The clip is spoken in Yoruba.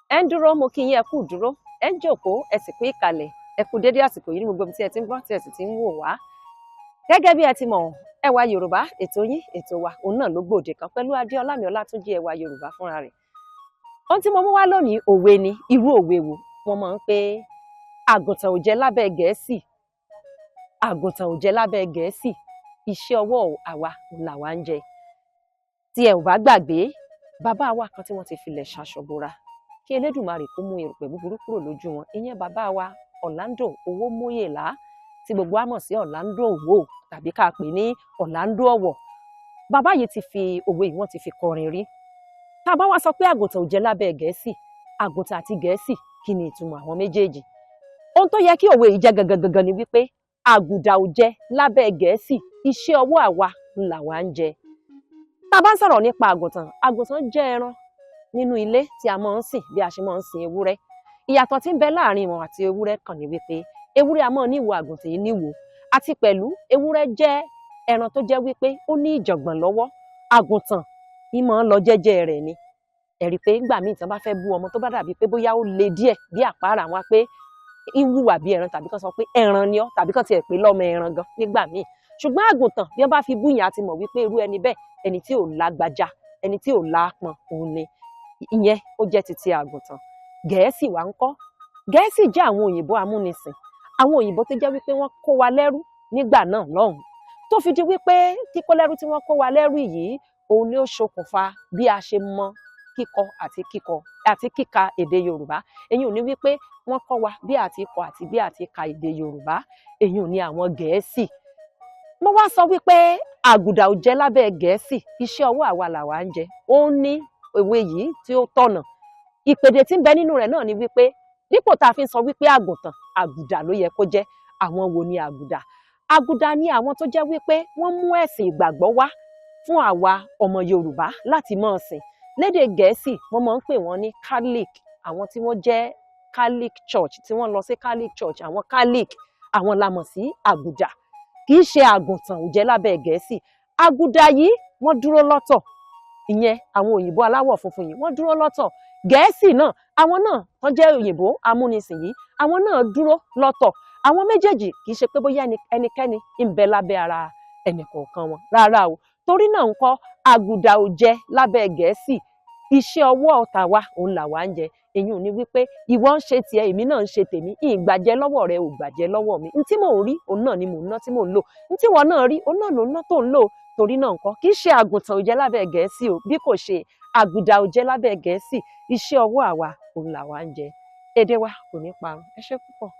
Ẹ ń dúró, mo kí yín, ẹ kú dúró, ẹ ń jókòó, ẹ sì kú ìkàlẹ̀, ẹ kú dédé àsìkò yìí ní gbogbo ibi tí ẹ ti ń gbọ́ tí ẹ sì ti ń wò wá. Gẹ́gẹ́ bí ẹ ti mọ̀, Ẹwà Yorùbá, ètò yín ètò wa, òun náà ló gbòde kan pẹ̀lú Adéọlá mi Ọlátúnjí Ẹwà Yorùbá fúnra rẹ̀. Ohun tí mo mú wá lónìí, òwe ni. Irú òwe wo? Wọ́n máa ń pé àgùntàn ò jẹ lábẹ́ Gẹ̀ẹ́sì, àgùntàn ò jẹ lábẹ́ Gẹ̀ẹ́sì, iṣẹ́ ọwọ́ àwa làwa ń jẹ. Tí ẹ ò bá gbàgbé, bàbá wa kan tí wọ́n ti filẹ̀ ṣaṣọ bora, kí Elédùmarè kó mú erùpẹ̀ búburú kúrò lójú wọn, ìyẹn bàbá wa Orlando Owómóyèlá, tí gbogbo wa mọ̀ sí Orlando Owo tàbí ká pè ní Orlando Ọ̀wọ̀. Bàbá yìí ti fi òwe yìí, wọ́n ti fi kọrin rí. Tá a bá wá sọ pé àgùntàn ò jẹ lábẹ́ Gẹ̀ẹ́sì, àgùntàn àti Gẹ̀ẹ́sì, kí ni ìtumọ̀ àwọn méjèèjì? Ohun tó yẹ kí òwe yìí jẹ́ gangan gangan ni wípé àgùdà ò jẹ lábẹ́ Gẹ̀ẹ́sì, iṣẹ́ ọwọ́ àwa làwa ń jẹ. Tá a bá ń sọ̀rọ̀ nípa àgùntàn, àgùntàn jẹ́ ẹran nínú ilé tí a máa ń sìn bí a ṣe máa ń sin ewúrẹ́. Ìyàtọ̀ tí ń bẹ láàrin wọn àti ewúrẹ́ kan ní wípé ewúrẹ́ a máa níwo, àgùntàn yìí níwo. Àti pẹ̀lú, ewúrẹ́ jẹ́ ẹran tó jẹ́ wípé ó ní ìjàngbọ̀n lọ́wọ́. Àgùntàn ní máa ń lọ jẹ́jẹ́ rẹ̀ ni. Ẹ rí i pé nígbà míì tí wọ́n bá fẹ́ bú ọmọ tó bá dàbí pé bóyá ó le díẹ̀ bí àpáàrà, wọn pé ń hùwà bí ẹran, tàbí kán sọ pé ẹran ni ọ́, tàbí kán tiẹ̀ pé lọ́mọ ẹran gan nígbà míì. Ṣùgbọ́n àgùntàn, bí wọ́n bá fi bú yẹn, á ti mọ̀ wípé irú ẹni bẹ́ẹ̀, ẹni tí ò lágbájá, ẹni tí ò láápọn òun ni. Ìyẹn ó jẹ́ titi àgùntàn. Gẹ̀ẹ́sì wá ń kọ́? Gẹ̀ẹ́sì jẹ́ àwọn òyìnbó amúnisìn, àwọn òyìnbó tó jẹ́ wípé wọ́n kó wa lẹ́rú nígbà náà lọ́hùn, tó fi di wípé kíkó lẹ́rú tí wọ́n kó wa lẹ́rú yìí, òun ni ó ṣokùnfà bí a ṣe mọ kíkọ àti kíkọ àti kíka èdè Yorùbá. Èyí ò ní wípé wọ́n kọ́ wa bí àti kọ àti bí àti ka èdè Yorùbá. Èyí ò ní àwọn Gẹ̀ẹ́sì. Mo wá sọ wípé àgùdà ò jẹ́ lábẹ́ Gẹ̀ẹ́sì, iṣẹ́ ọwọ́ àwa làwa ń jẹ. Ó ní òwe yìí tí ó tọ̀nà. Ìpèdè tí ń bẹ nínú rẹ̀ náà ni wípé dípò tá a fi ń sọ wípé àgùntàn, àgùdà ló yẹ kó jẹ́. Àwọn wo ni àgùdà? Àgùdà ni àwọn tó jẹ́ wípé wọ́n mú ẹ̀sìn ìgbàgbọ́ wá fún àwa ọmọ Yorùbá láti máa sìn. Lédè Gẹ̀ẹ́sì, wọ́n máa ń pè wọ́n ní Catholic. Àwọn tí wọ́n jẹ́ Catholic Church, tí wọ́n lọ sí Catholic Church, àwọn Catholic, àwọn la mọ̀ sí àgùdà. Kì í ṣe àgùntàn ò jẹ́ lábẹ́ Gẹ̀ẹ́sì. Àgùdà yìí, wọ́n dúró lọ́tọ̀. Ìyẹn àwọn òyìnbó aláwọ̀ funfun yìí, wọ́n dúró lọ́tọ̀. Gẹ̀ẹ́sì náà, àwọn náà tán jẹ́ òyìnbó amúnisìn yìí, àwọn náà dúró lọ́tọ̀. Àwọn méjèèjì, kì í ṣe pé bóyá ẹnikẹ́ni ń bẹ lábẹ́ ara ẹnìkọ̀ọ̀kan wọn rárá o. Torí náà ńkọ́, àgùdà ò jẹ lábẹ́ Gẹ̀ẹ́sì, iṣẹ́ ọwọ́ tàwa òun làwa ń jẹ. Èyí ò ní wípé ìwọ ń ṣe tiẹ̀, èmi náà ń ṣe tèmi. Ìgbàjẹ́ lọ́wọ́ rẹ ò gbàjẹ́ lọ́wọ́ mi. N tí mò ń rí, òun náà ni mò ń ná tí mò ń lò. N tí ìwọ náà rí, òun náà ló ń ná tó ń lò. Torí náà ńkọ́, kì í ṣe àgùntàn ò jẹ lábẹ́ Gẹ̀ẹ́sì o, bí kò ṣe àgùdà ò jẹ lábẹ́ Gẹ̀ẹ́sì, iṣẹ́ ọwọ́ àwa òun làwa ń jẹ. Èdè wa kò ní parun. Ẹ ṣé púpọ̀.